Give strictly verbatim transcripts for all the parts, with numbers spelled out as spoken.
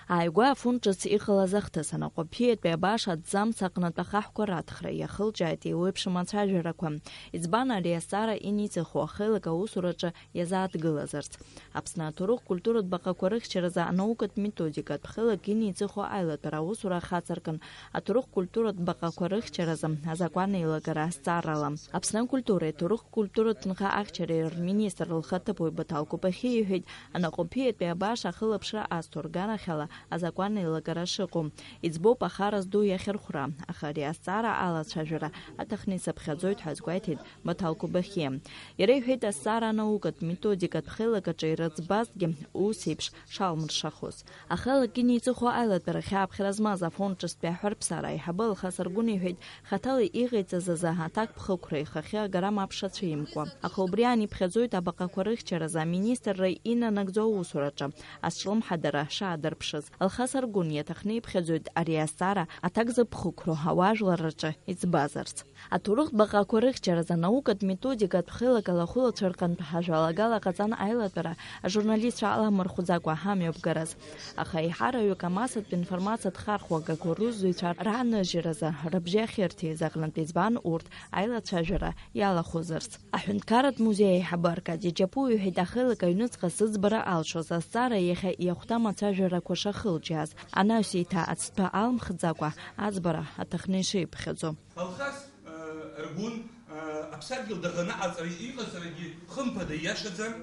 Ааигәа афон ҿыц иҟалаз ахҭыс анаҟәаԥиатәи абааш аҭӡамц аҟнытә ахаҳәқәа раҭхра иахылҿиааит еиуеиԥшым ацәажәарақәа. Избан ари азҵаара иниҵыху ахеилак аусураҿы иазааҭгылазарц? Аԥсны аҭоурых культуратә баҟақәа рыхьчаразы анаукатә методикатә хеилак иниҵыху аилатәара аусура ахацыркын, аҭоурых культуратә баҟақәа рыхьчаразы азакәан еилагара азҵаарала. Аԥсны акультуреи аҭоурых культуратә ҭынха ахьчареи рминистр лхаҭыԥуаҩ Баҭал Кәыбахьиа иҳәеит, анаҟәаԥиатәи абааш ахылаԥшра азҭо рганахьала азакәан еилагара шыҟоу. Иӡбоуп ахара зду иахьырхәра, аха ари азҵаара алацәажәара аҭахны исыԥхьаӡоит ҳәа азгәеиҭеит Баҭал Кәыбахьиа. Иара иҳәеит, азҵаара анаукатә методикатә хеилак аҿы ирыӡбазҭгьы ус еиԥш шалмыршахоз. Ахеилак иниҵыху аилатәара хьааԥхьара змаз афонд ҿыцтәи аҳәарԥсара аиҳабы Алхас Аргәын иҳәеит, хаҭала иҟаиҵаз азы аҭакԥхықәра ихахьы агара мап шацәимкуа. Аха убри аан иԥхьаӡоит абаҟақәа рыхьчаразы аминистрра инанагӡо аусураҿы азҿлымҳадара шаадырԥшыз. Алхас Аргәын иаҭахны иԥхьаӡоит ари азҵаара аҭак зыԥхықәроу ауаажәларраҿы иӡбазарц. Аҭоурыхтә баҟақәа рыхьчаразы анаукатә методикатә хеилак алахәылацәа рҟынтә ажәалагала ҟаҵан аилатәара, ажурналистцәа аламырхәӡакәа амҩаԥгараз. Аха еиҳараҩык амассатә информациатә хархәагақәа русзуҩцәа рааныжьразы рыбжьы ахьырҭиз аҟнытә избан урҭ аилацәажәара иалахәызарц? Аҳәынҭқарратә музеи аиҳабы Аркади Џьапуа иҳәеит, ахеилак аҩныҵҟа зыӡбара алшоз азҵаара иахьа иахәҭам ацәажәарақәа шахылҿиааз, анаҩс еиҭа ацҭәа алымхӡакәа аӡбара аҭахны ишиԥхьаӡо. Алхас, э, Ргәын, э, аԥсадгьыл даӷаны аҵара иҟаҵарагьы хымԥада ииашаӡам.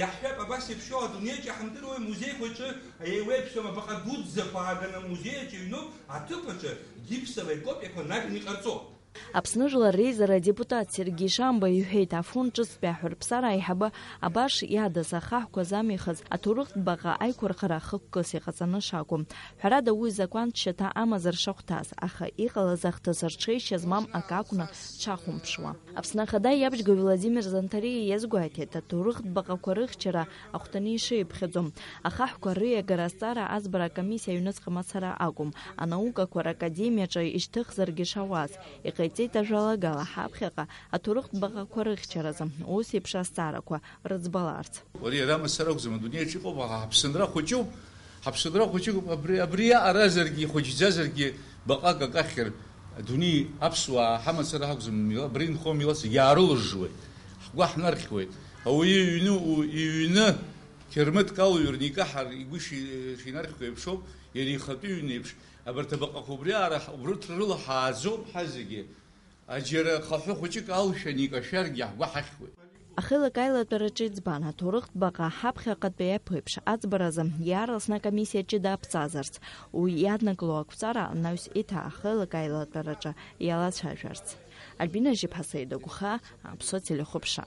Иаҳҳәап, абас еиԥшоу адунеиаҿ иаҳамдыруеи, музеиқәаҿы еиуеиԥшым абаҟа дуӡӡақәа ааганы амузеи аҿы иҩноуп, аҭыԥ аҿы гипсовые копиақәа наганы иҟарҵо. Аԥсны Жәлар Реизара адепутат Сергеи Шамба иҳәеит, афонд ҿыцтәи аҳәарԥсара аиҳабы абааш иадыз ахаҳәқәа замихыз аҭоурыхтә баҟа аиқәырхара хықәкыс иҟаҵаны шакәым. Ҳәарада, уи закәантә шьаҭа амазар шахәҭаз, аха иҟалаз ахҭыс рҽеишьа змам акы акәны дшахәамԥшуа. Аԥсны Ахада иабжьгаҩ Владимир Занҭариа иазгәеиҭеит, аҭоурыхтә баҟақәа рыхьчара ахәҭаны ишеиԥхьаӡо. Ахаҳәқәа рыиагара азҵаара аӡбара акомиссиа аҩныҵҟа мацара акәым, анаукақәа ракадемиаҿы ишьҭыхзаргьы шауаз, иҟаиҵеит ажәалагала ҳаԥхьаҟа аҭоурыхтә баҟақәа рыхьчаразы ус еиԥш азҵаарақәа рыӡбаларц. Уара иара мацара акәӡам, адунеиаҿ иҟоуп, аха ҳаԥсынра хәыҷуп, ҳаԥсынра хәыҷуп, абри, абри аҟаразаргьы, ихәыҷӡазаргьы, баҟак акахьыр, адунеи аԥсуаа ҳамацара ҳакәӡам, мила-, абра инхо милаҭ зегьы аарылжжуеит, ҳгәы ҳнархьуеит. Ауаҩы иҩны, у-, иҩны қьырмытк алыҩрны икаҳар, игәы ши-, шинархьуа еиԥшоуп, иара ихатәы иҩны еиԥш, абарҭ абаҟақәа убри аара ҳ-, урҭ рыла ҳааӡоуп ҳа зегьы. Аџьара хаҳәы хәыҷык алшәан икашәаргьы ҳгәы ҳахьуеит. Ахеилак аилатәараҿы иӡбан аҭоурыхтә баҟа ҳаԥхьаҟатәи аԥеиԥш аӡбаразы иаарласны акомиссиа ҷыда аԥҵазарц, уи иаднакыло ақәҵара анаҩс еиҭа ахеилак аилатәараҿы иалацәажәарц. Альбина Жьыԥҳа, Саида Гәхаа, Аԥсуа телехәаԥшра.